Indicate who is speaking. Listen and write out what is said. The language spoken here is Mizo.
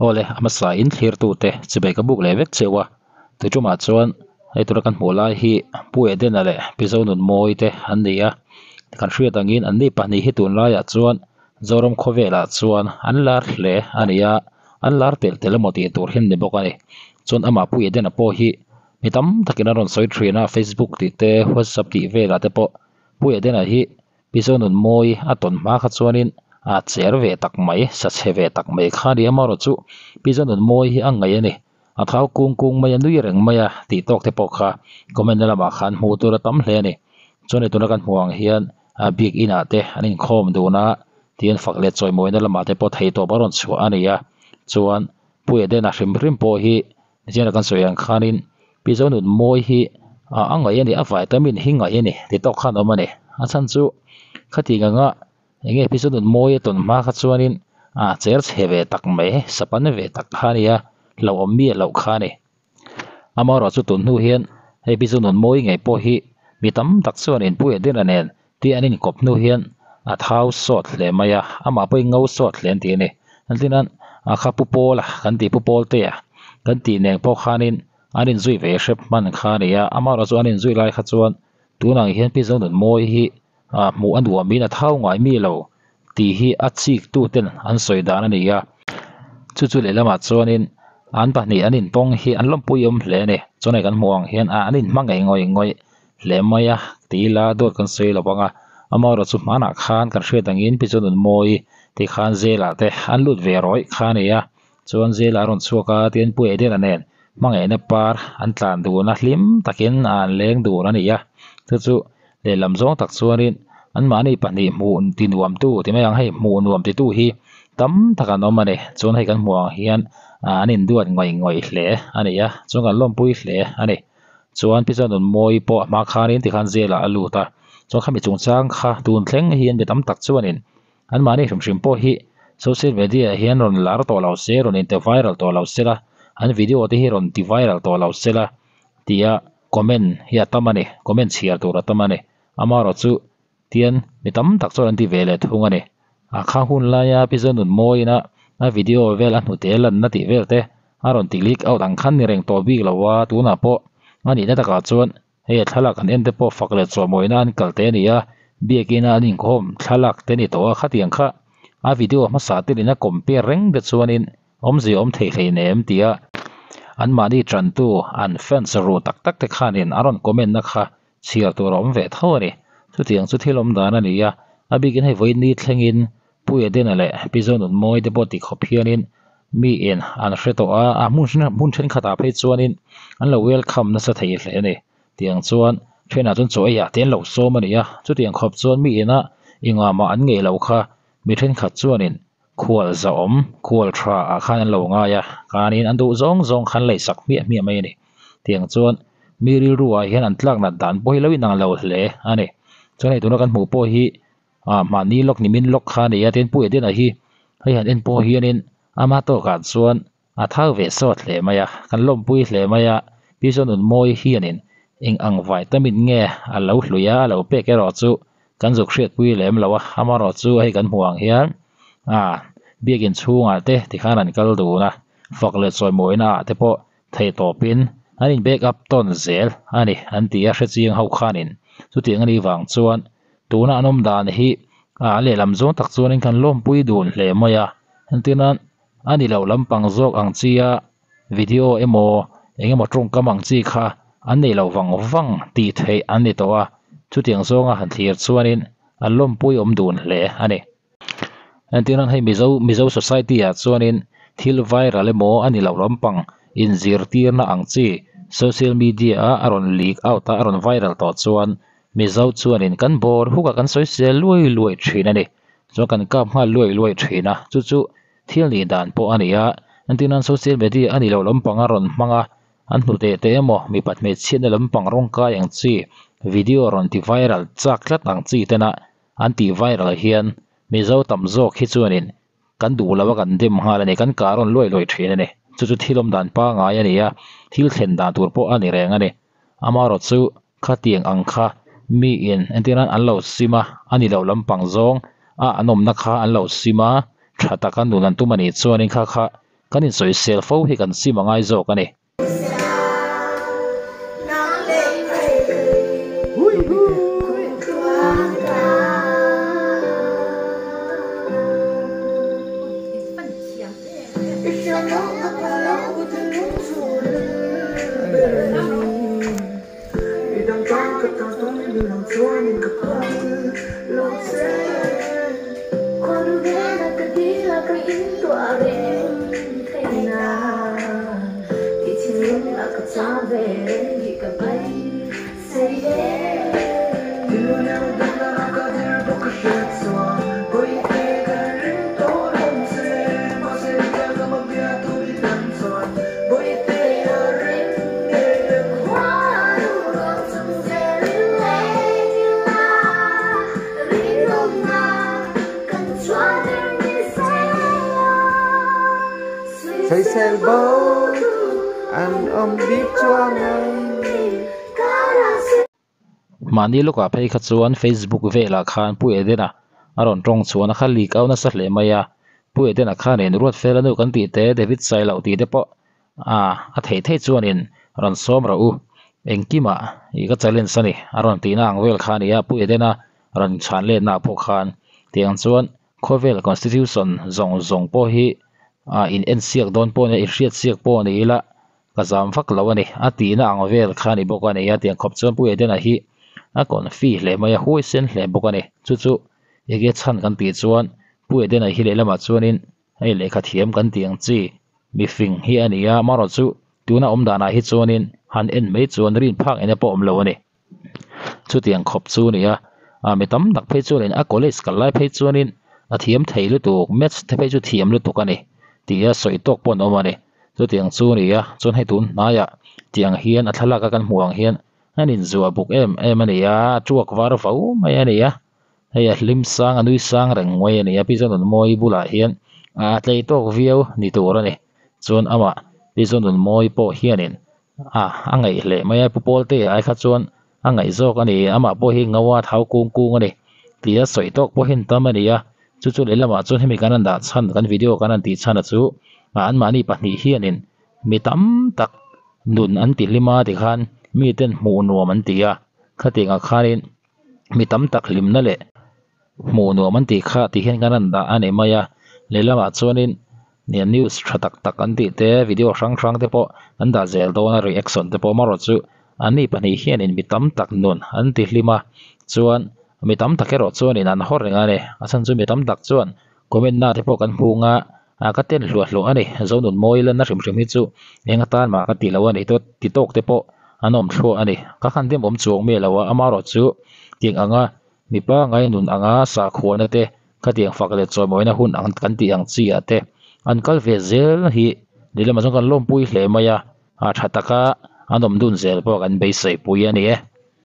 Speaker 1: Awle a hmasa in thlirtute chibai ka buk leh vek cheu a tuitumah chuan hei tura kan hmuh lai hi Pu Edena leh Pi Zonunmawii te an ni a kan hriat angin an ni pahnih hi tunlaiah chuan Zoram khawvelah chuan an lar hle a ni a an lar telh telh emaw tih tur hi an ni bawk a ni chuan amah Pu Edena pawh hi mi tam takin an rawn sawi thin a Facebook tih te WhatsApp tih velah te pawh Pu Edena hi Pi Zonunmawii a tawn hma kha chuanin a cher ve tak mai, sa chhe ve tak mai kha a ni a, amaherawhchu Pi Zonunmawii hi a ngaih a ni. A thau kung kung mai a, nui reng mai a tih tawk te pawh kha comment na lamah khan hmuh tur a tam hle a ni. Chuan hei tuna kan hmuh ang hian a bik inah te an inkhawm dun a, tihian fak leh chawimawina lamah te pawh theihtawp a rawn chhuah a ni a. Chuan Pu Edena hrim hrim pawh hi Nichina kan sawi ang khanin Pi Zonunmawii hi a ngaih a ni, a vitamin hi ngaih a ni ti tawk khan awm a ni. A chhan chu khati anga eng nge Pi Zonunmawii a tawn hma kha chuanin a cher chhe ve tak mai, sapan ve tak kha a ni a, hlauhawm mi a loh kha a ni. Amaherawh chu tun hnu hian hei Pi Zonunmawii ngei pawh hi mi tam tak chuanin Pu Edena nen tih an inkawp hnu hian a thau sawt hle mai a, amah pawhin ngo sawt hle an ti a ni. Engtin a kha pu pawl a kan tih pu pawl te a kan tih nen pawh khanin an inzui ve hrep hman kha a ni a, amaherawhchu an inzui lai kha chuan tunah hian Pi Zonunmawii hi ah hmuh a nuamin a thau ngai mi lo tih hi a chik tu ten an sawi dan a ni a, chu chu lehlamah chuanin an pahnih an intawng hi an lawmpui awm hle a ni. Chuan hei kan hmuh ang hian ah an inhma ngei ngawih ngawih hle mai a ti ila dawt kan sawi lo vang a amaherawh chu hmanah khan kan hriat angin pi chuan nunmawii tih khan zela te an lut ve rawih kha a ni a chuan zela a rawn chhuak a tin Pu Edena nen hmangaihna par an tlan dun a hlim takin an leng dun a ni a chu chu lehlam zawng tak chuanin anmahni pahnih hmuh ti nuam tu ti mai ang hei hmuh nuam ti tu hi tam tak an awm a ni chuan hei kan hmuh ang hian an induat ngawih ngawih hle a ni a chuan kan lawmpui hle a ni. Chuan Pi Zonunmawii pawh a hma khanin tikhan zelah a lut a, chuan khami chungchang kha tun thleng hian mi tam tak chuanin anmahni hrim hrim pawh hi social media ah hian rawn lar tawh lo se, rawn inte viral tawh lo se la, an video te hi rawn ti viral tawh lo se la tia comment hi a tam a ni, comment chhiar tur a tam a ni. Amaherawhchu tian mi tam tak chuan an ti ve leh thung a ni. A kha hun laia Pi Zonunmawiina a video vel a hnute lanna tih vel te a rawn ti leak out ang khan ni reng tawh bik lo a, tunah pawh a nihna takah chuan hei a thlalak an en te pawh fak leh chawhmawina an kal te a ni a, biakina an inkhawm thlalak te a ni tawh a, khatiang kha a video hmasa te nen a compare reng te chuanin awmzia awm thei hleinem tia anmahni tantu an fans ruh tak tak te khanin a rawn comment na kha chhiar tur a awm ve tho a ni. Chutiang chu thil awm dan a ni a, a bikin hei vawiin thlengin Pu Edena leh Pi Zonunmawii te pawh ti khawp hianin mi in an hre tawh a, a hmun hmun thenkhatah phei chuanin an lo welcome nasa thei hle a ni. Tiang chuan thenah chuan chaw eiah te an lo sawm a ni a, chutiang khawp chuan mi ina engah mah an ngeih loh kha mi thenkhat chuanin khual zahawm, khual tha ah khan an lo ngai a, khanin an duh zawng zawng khan leisak hmiah hmiah mai a ni. Tiang chuan mi rilru ah hian an tlak nat dan pawh hi lo inang lo hle a ni. Chuan hei tuna kan hmuh pawh hi ah mahni lawk nimin lawk kha a ni a, tin Pu Edena hi hei han en pawh hianin ama tawkah chuan a thau ve sawt hle mai a, kan lawmpui hle mai a, Pi Zonunmawii hianin eng ang vitamin nge a lo hlui a, a lo pek erawh chu kan zuk hriatpui lem lo a, amaherawh chu hei kan hmuh ang hian ah biakin chhungah te tikhan an kal dun a, fak leh chawimawina ah te pawh theihtawpin an in back up tawn zel a ni an ti a, hrechiang ho khanin chutiang a nih vang chuan tuna an awm dan hi a lehlam zawng tak chuanin kan lawmpui dun hle mai a, entirnan a ni lo lampang zawk ang chia video emaw eng emaw tawngkam ang chi kha an nei lo vang vang tih theih an ni tawh a, chutiang zawnga han thlir chuanin an lawmpui awm dun hle a ni. Entirnan hei Mizo Mizo society ah chuanin thil viral emaw a ni lo lampang inzirtirna ang chi social media a a rawn leak out a a rawn viral tawh chuan Mizo chuanin kan bawr huk a kan sawi sel luai luai thin a ni. Chuan kan kap nghal luai luai thin a, chu chu thil nih dan pawh a ni a, entirnan social media a ni lo lampang a rawn hmang a, an hnu teh teh emaw mipat hmeichhiatna lampang rawng kai ang chi video rawn ti viral chak tlat ang chi tena an tih viral hian Mizo tam zawk hi chuanin kan duh lo a kan dem nghal a ni, kan kah rawn luai luai thin a ni. Chu chu thil awm dan pangngai a ni a, thil thlen dan tur pawh a ni reng a ni. Amaherawh chu khatiang ang kha miin entirnan an lo sim a, a ni lo lampang zawng a an awmna kha an lo sim a, tha taka nun an tum a nih chuanin kha kha. Kan insawisel fo hi kan sim a ngai zawk a ni. Mahni lawkah phei kha chuan Facebook velah khan Pu Edena a rawn tawng chhuan a kha leak out nasa hle mai a, Pu Edena khanin Ruatfela nu kan tih te, David Sailoh tih te pawh a a theih theih chuanin rawn sawm rawh u, engkimah ih ka challenge a ni a rawn tihna ang vel kha a ni a, Pu Edena rawn chhan letna pawh khan tiang chuan khawvel constitution zawng zawng pawh hi a in ensiak dawn pawh a nia, inhriatsiak pawh a ni ila ka zam vak lo a ni a tihna ang vel kha a ni bawk a ni a tiang khawp chuan Pu Edena hi a confi hle mai a huaisen hle bawk a ni chu chu enge chhan kan tih chuan Pu Edena hi lehlamah chuanin hei lehkha thiam kan tih ang chi mifing hi a ni a amaherawhchu chu tuna awm danah hi chuanin han en mai chuan rin phak eng pawh a awm lo a ni. Chutiang khawp chu a ni a, ah mi tam tak phei chuanin a college kal lai phei chuanin a thiam thei lutuk maths te phei chu thiam lutuk a ni tih a sawi tawk pawh an awm a ni. Chutiang chu a ni a, chuan hei tun hnaiah tiang hian a thlalak a kan hmuh ang hian an inzuah buk em em a ni a, a tuak var vo mai a ni a, hei a hlim sang a nui sang reng mai a ni a, Pi Zonunmawii bulah hian a tlei tawk viau ni tur a ni. Chuan amah Pi Zonunmawii pawh hianin A, a ngaih hle mai a, Pu Pawlte ai kha chuan a ngaih zawk a ni, amah pawh hi ngo a thau kung kung a ni tih a sawi tawk pawhin tam a ni a, chu chu lehlamah chuan hemi kan han dah chhan kan video kan han tih chhan a chu anmahni pahnih hianin mi tam tak nun an ti hlim a tikhan miten hmuh nuam an ti a, khatiangah khanin mi tam tak hlimna leh hmuh nuam an tih kha ti hian kan rawn dah a ni mai a, lehlamah chuanin nia news tha tak tak an tih te video hrang hrang te pawh an dah zel dawn a reaction te pawh amaherawh chu an ni pahnih hianin mi tam tak nun an ti hlim a chuan mi tam tak erawh chuanin an haw reng a ni a chhan chu mi tam tak chuan comment na te pawh kan hmu ang a ah ka ten hluah hluah a ni zonun mawi lanna hrim hrim hi chu eng atan mah ka ti lo a ni ti tawk te pawh an awm thluah a ni ka khan dem awm chuang miah lo a amaherawh chu tiang anga mipa ngai nun anga sakhuana te khatiang fak leh chawimawina hun ang kan tih ang chi ah te an kal ve zel hi lehlamah chuan kan lawmpui hle mai a ah tha taka an awm dun zel pawh kan beisei pui a ni e.